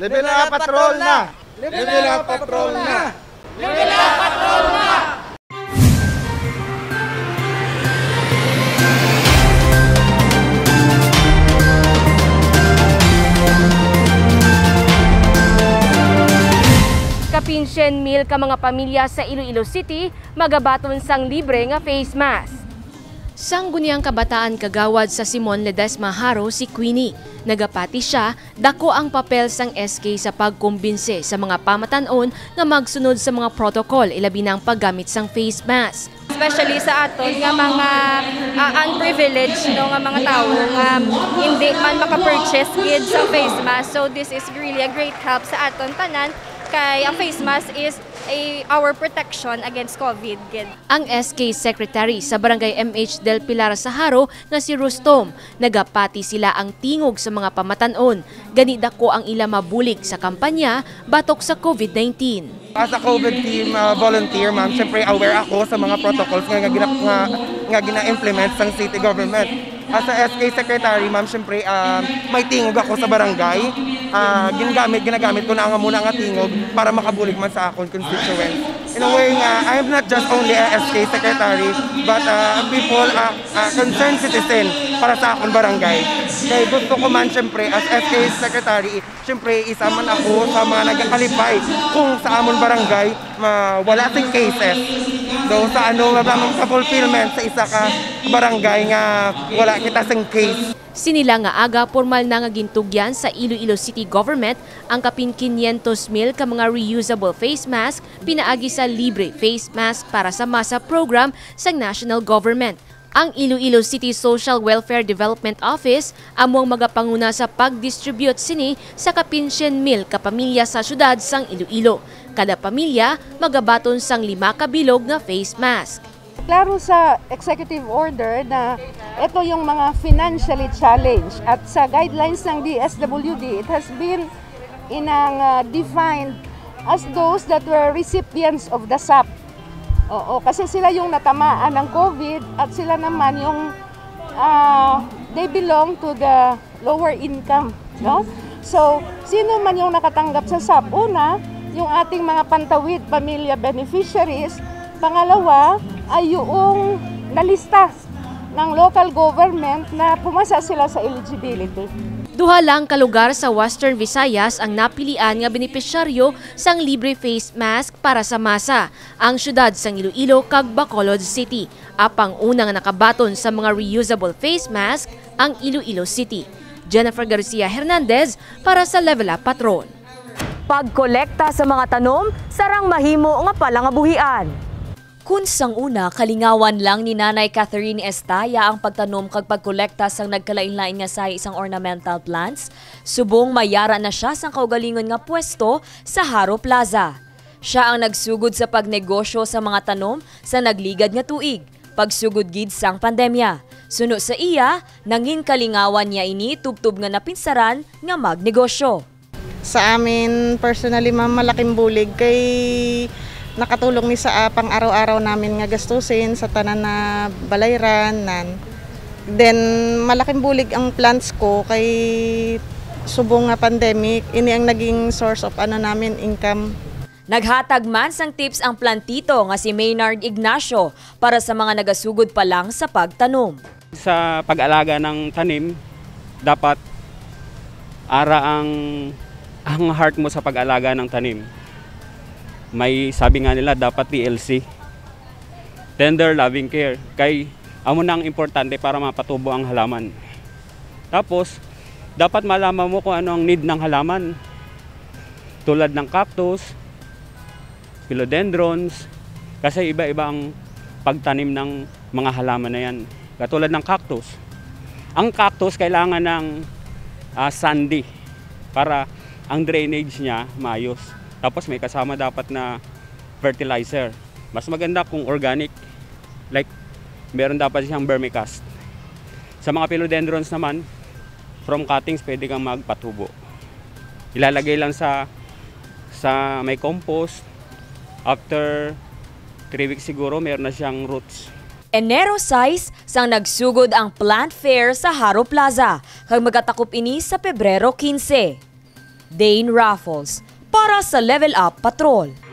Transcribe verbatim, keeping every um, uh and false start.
Level up, patrol na! Level up, patrol na! Kapin syen mil ka mga pamilya sa Iloilo City magabaton sang libre nga face mask. Sangguniang kabataan kagawad sa Simon Ledesma Jaro si Queenie. Nagapati sia, dako ang papel sang S K sa pagkumbinse sa mga pamatan-on nga magsunod sa mga protocol, ilabi na ang paggamit sang face mask. Especially sa aton nga mga, ah, unprivileged, no, nga mga tawo nga hindi man maka-purchase gid sa face mask. So this is really a great help sa aton tanan, kay ang face mask is a, our protection against COVID gid. Ang S K Secretary sa Barangay M H Del Pilar sa Jaro nga si Rustom, nagapati sila ang tingog sa mga pamatan-on, gani dako ang ila mabulig sa kampanya batok sa COVID nineteen. As a COVID team, ah, volunteer, ma'am, syempre aware ako sa mga protocols nga, nga, gina, nga, nga gina-implement sang city government. As a S K secretary, ma'am, syempre, ah, may tingog ako sa barangay. Ah, ginagamit, ginagamit ko na nga muna nga tingog para makabulig man sa akon constituents. In a way nga, I am not just only a S K secretary, but, ah, people, ah, ah, concerned citizen para sa akon barangay. Kay gusto ko man, syempre, as S K secretary, syempre, isa man ako sa mga nagakalipay kung sa amon barangay ma, wala sing cases. Though sa ano, mabang sa fulfillment sa isa ka barangay nga wala kita sing case. Sini lang nga aga, pormal na nga gintugyan sa Iloilo City Government ang kapin quinientos mil ka mga reusable face mask pinaagi sa libre face mask para sa masa program sang national government. Ang Iloilo City Social Welfare Development Office amo ang magapanguna sa pag-distribute sini sa kapin syen mil ka pamilya sa siyudad sang Iloilo. Kada pamilya magabaton sang lima ka bilog nga face mask. Klaro sa executive order na ito yung mga financially challenged, at sa guidelines ng D S W D, it has been inang, ah, defined as those that were recipients of the sap. Oo, kasi sila yung natamaan ng COVID at sila naman yung, ah, they belong to the lower income, no? So, sino man yung nakatanggap sa sap? Una, yung ating mga Pantawid Pamilya beneficiaries. Pangalawa ay yung nalista ng local government na pumasa sila sa eligibility. Duha lang ka lugar sa Western Visayas ang napilian nga benepisyaryo sang libre face mask para sa masa, ang siyudad sang Iloilo kag Bacolod City. Apang una nga nakabaton sa mga reusable face mask ang Iloilo City. Jennifer Garcia Hernandez para sa Level Up Patrol. Pagkolekta sa mga tanom, sarang mahimo nga palangabuhian. Kun sang una, kalingawan lang ni Nanay Catherine Estaya ang pagtanom kag pagkolekta sang nagkalainlain nga sahi sang ornamental plants, subong may yara na sia sang kaugalingon nga pwesto sa Jaro Plaza. Sia ang nagsugod sa pagnegosyo sa mga tanom sa nagligad nga tuig, pagsugod gid sang pandemya. Suno sa iya, nangin kalingawan niya ini tubtob nga napinsaran nga magnegosyo. Sa amin, personally, ma'am, malaking bulig kay nakatulong ni sa, ah, pang-araw-araw namin nga gastusin sa tanan na balayran, nan. Then, malaking bulig ang plants ko kay subong nga pandemic, ini ang naging source of, ano, namin, income. Naghatag man sang tips ang plantito nga si Maynard Ignacio para sa mga nagasugod pa lang sa pagtanom. Sa pag-alaga ng tanim, dapat ara ang, ang heart mo sa pag-alaga ng tanim. May sabi nga nila, dapat T L C. Tender loving care. Kay amo na ang importante para mapatubo ang halaman. Tapos, dapat malaman mo kung ano ang need ng halaman. Tulad ng cactus, philodendrons, kasi iba-iba ang pagtanim ng mga halaman na yan. Katulad ng cactus. Ang cactus kailangan ng, ah, sandy para ang drainage niya maayos. Tapos may kasama dapat na fertilizer. Mas maganda kung organic, like meron dapat siyang vermicast. Sa mga philodendrons naman, from cuttings pwede kang magpatubo. Ilalagay lang sa, sa may compost. After three weeks siguro, meron na siyang roots. Enero sais sang nagsugod ang plant fair sa Jaro Plaza, kag magatakop ini sa Pebrero quince. Dane Raffles para sa Level Up Patrol.